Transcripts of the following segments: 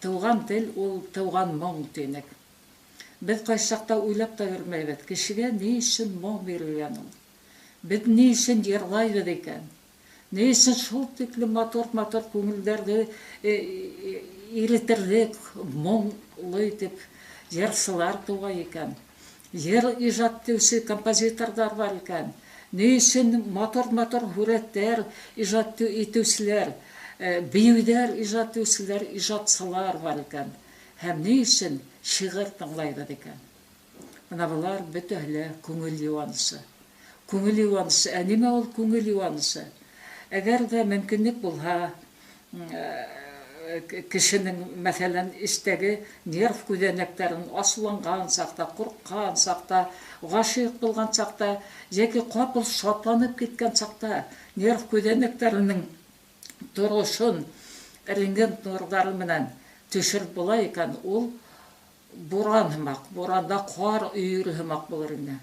Туған тел ул туған моң тинек. Беҙ ҡайсаҡта уйлап та йөрөмәйбеҙ, кешегә ни өсөн моң бирелгән ул? Беҙ ни өсөн йырлайбыҙ икән? Ни өсөн шул тиклем матур-матур күңелдәрҙе иретерлек моңло итеп йырсылар тыуа икән? Йыр ижад итеүсе композиторҙар бар икән? Ни өсөн матур-матур һүрәттәр ижад итеүселәр, бейеүҙәр ижад итеүселәр, ижадсылар бар икән? Һәм ни өсөн шиғыр тыңлайбыҙ икән? Бына былар бөтәһе лә күңел йыуанысы. Күңел йыуанысы. Ә нимә ул күңел йыуанысы? Әгәр ҙә мөмкинлек булһа, кешенең, мәҫәлән, эстәге нерв күҙәнәктәрен асыуланған саҡта, ҡурҡҡан саҡта, ғашиҡ булған саҡта, йәки ҡапыл шатланып киткән саҡта нерв күҙәнәктәренең торошон рентген нурҙары менән төшөрөп була икән, ул буран һымаҡ, буранда ҡар өйөрө һымаҡ булыр ине.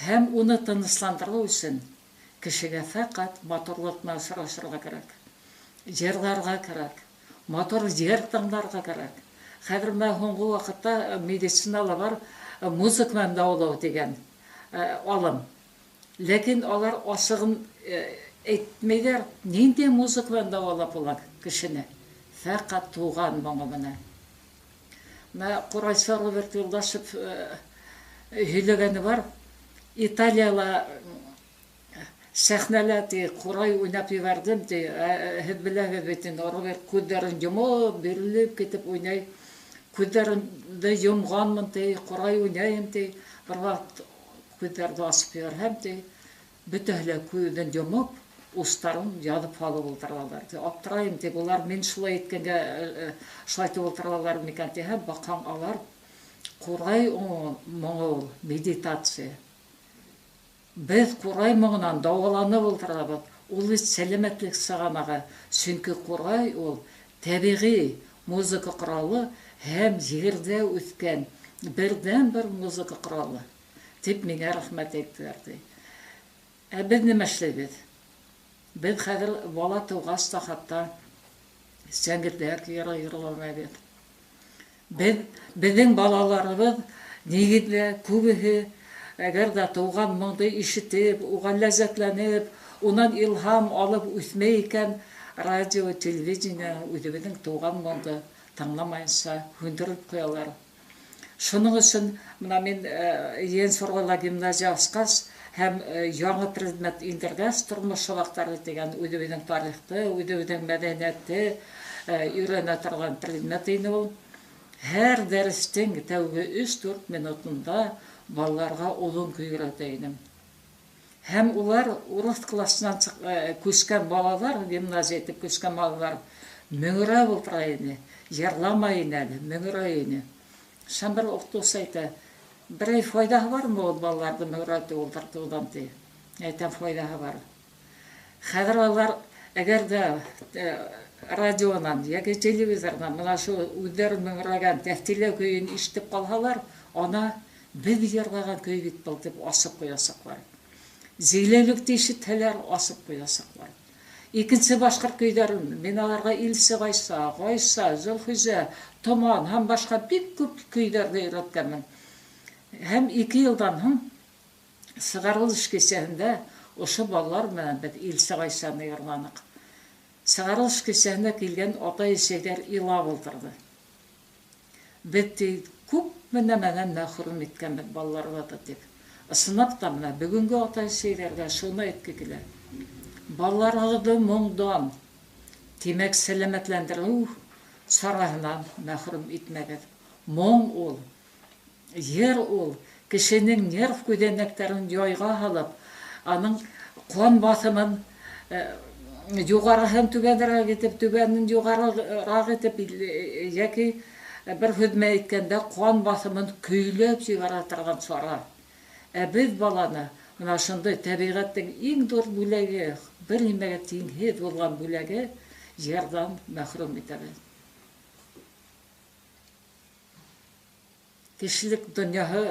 Һәм уны тынысландырыу өсөн кешегә фәҡәт матурлыҡ менән осрашырға кәрәк, йырларға кәрәк, матур йыр тыңларға кәрәк. Хәҙер менә һуңғы ваҡытта медицинала бар музыка менән дауалау тигән алым. Ләкин алар асығын әйтмәйҙәр, ниндәй музыка менән дауалап була кешене? Фәҡәт туған моңо менән. Менә ҡурайсы Роберт Юлдашев һөйләгәне бар. Италияла сәхнәлә ти ҡурай уйнап ебәрҙем ти. Һеҙ беләһегеҙ бит инде, Роберт күҙҙәрен йомоп, бирелеп китеп уйнай. Күҙҙәремде йомғанмын ти, ҡурай уйнайым ти. Бер ваҡыт күҙҙәрҙе асып ебәрһәм ти, бөтәһе лә күҙен йомоп, устарын яҙып һалып ултыралар. Ти. Аптырайым ти, улар мин шулай иткәнгә шулай итеп ултыралар микән тиһәм, баҡһаң, алар ҡурай моңо ул медитация. Беҙ ҡурай моңонан дауаланып ултырабыҙ. Ул бит сәләмәтлек сығанағы. Сөнки ҡурай ул тәбиғи музыка ҡоралы һәм ерҙә үҫкән берҙән-бер музыка ҡоралы. Тип миңә рәхмәт әйттеләр ти. Ә беҙ нимә эшләйбеҙ? Беҙ хәҙер бала тыуғас та хатта сәңгелдәк йыры йырламайбыҙ. Беҙ, беҙҙең балаларыбыҙ нигеҙҙә күбеһе әгәр ҙә тыуған моңдо ишетеп, уға ләззәтләнеп, унан илһам алып үҫмәй икән, радио, телевидение үҙебеҙҙең тыуған моңдо тыңламайынса һүндереп ҡуялар. Шуның өсөн бына мин Ейәнсурлыла гимназия асҡас һәм яңы предмет индергәс, тормош һабаҡтары тигән үҙебеҙҙең тарихты, үҙебеҙҙең мәҙәниәтте өйрәнә торған предмет ине ул. Һәр дәрестең тәүге 3-4 минутында балаларға оҙон көй өйрәтә инем. Һәм улар урыҫ класынан күскән балалар, гимназия итеп күскән балалар мөңөрәп ултыра ине, йырламай ине әле, мөңөрәй ине. Шәм бер уҡытыусы әйтә, берәй файҙаһы бармы ул балаларҙы мөңөрәтеп ултыртыуҙан ти. Әйтәм, файҙаһы бар. Хәҙер алар әгәр ҙә радионан йәки телевизорҙан бына шул үҙҙәре мөңөрәгән тәфтиләү көйөн ишетеп ҡалһалар, ана беҙ йырлаған көй бит был тип асып ҡуясаҡлар. Зиләлекте ишетһәләр, асып ҡуясаҡлар. Икенсе башҡорт көйҙәрен мин аларға Илсе Ғайса, Ғайса, Зөлхизә, Томан һәм башҡа бик күп көйҙәрҙе өйрәткәнмен. Һәм 2 йылдан һуң сығарылыш кисәһендә ошо балалар менән беҙ Илсе Ғайсаны йырланыҡ. Сығарылыш кисәһенә килгән атай-әсәйҙәр илап ултырҙы. Беҙ ти күпме нәмәнән мәхрүм иткәнбеҙ балаларҙы тип. Ысынлап та бына бөгөнгө атай-әсәйҙәргә шуны әйтке килә. Балаларығыҙҙы моңдан, тимәк, сәләмәтләндереү сараһынан мәхрүм итмәгеҙ. Моң ул, йыр ул, кешенең нерв күҙәнәктәрен яйға һалып, аның ҡан баҫымын юғарыһын түбәнерәк итеп, түбәнен юғарыраҡ итеп, йәки бер һүҙ менән әйткәндә, ҡан баҫымын көйләп ебәрә торған сара. Ә беҙ баланы бына ошондай тәбиғәттең иң ҙур бүләге, бер нимәгә тиңһеҙ булған бүләге йырҙан мәхрүм итәбеҙ. Кешелек донъяһы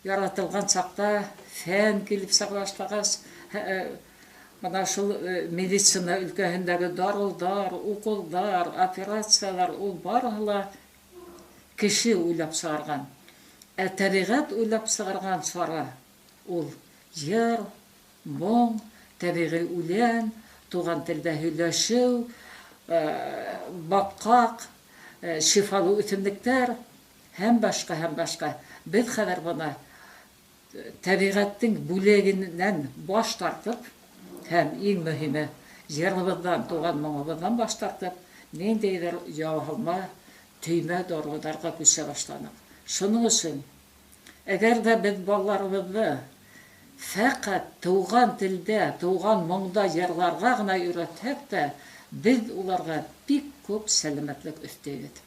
яратылған саҡта фән килеп сыға башлағас, Бына шул медицина өлкәһендәге дарыуҙар, уколдар, операциялар, ул барыһы ла кеше уйлап сығарған. Ә тәбиғәт уйлап сығарған сара ул йыр, моң, тәбиғи үлән, туған телдә һөйләшеү, батҡаҡ, шифалы үҫемлектәр һәм башҡа, һәм башҡа. Беҙ хәҙер бына тәбиғәттең бүләгенән баш тартып һәм иң мөһиме йырыбыҙҙан, туған моңобоҙҙан баш тартып, ниндәйҙер яһалма төймә дарыуҙарға күсә башланыҡ. Шуның өсөн, әгәр ҙә беҙ балаларыбыҙҙы фәҡәт тыуған телдә, тыуған моңда йырларға ғына өйрәтһәк тә, беҙ уларға бик күп сәләмәтлек өҫтәйбеҙ.